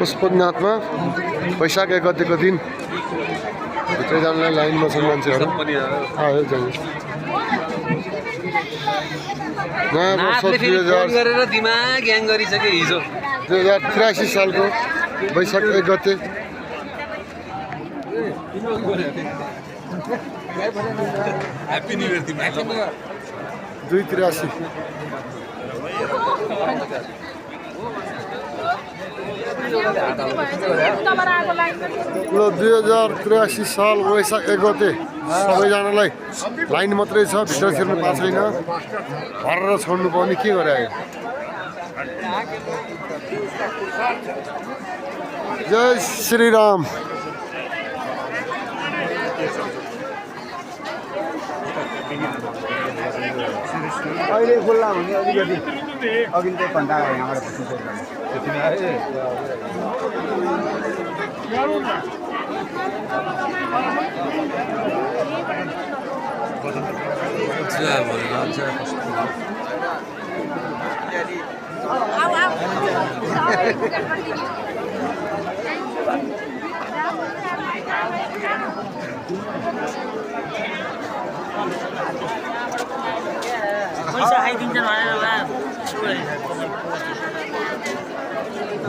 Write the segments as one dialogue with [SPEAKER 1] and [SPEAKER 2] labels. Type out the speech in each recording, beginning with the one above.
[SPEAKER 1] पशुपतिनाथमा वैशाख 1 गतेको दिन भित्र जानलाई लाइनमा छन् मान्छेहरू। आयो जानु नयाँ वर्ष 2083 सालको वैशाख 1 गते
[SPEAKER 2] ह्याप्पी न्यू इयर
[SPEAKER 1] 283 ल 2083 साल वैशाख 1 गते सबैजनालाई लाइन मात्रै छ, भित्र छिर्नु पाएको छैन। भरेर छोड्नु पर्ने के गरे आयो। जय श्री राम।
[SPEAKER 3] अहिले खुल्ला हुने अलिकति अघिल्लो घन्टा यहाँबाट
[SPEAKER 4] पैसा खाइदिन्छ भनेर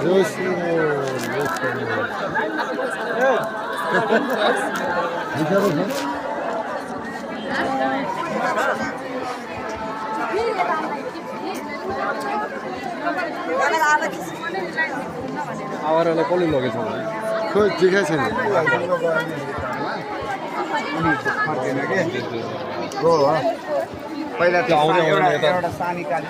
[SPEAKER 1] जय श्री
[SPEAKER 2] आवारालाई कसले लगेछ
[SPEAKER 1] खोइ देखाइ छैन।
[SPEAKER 3] पहिला त्यो एउटा सानी काली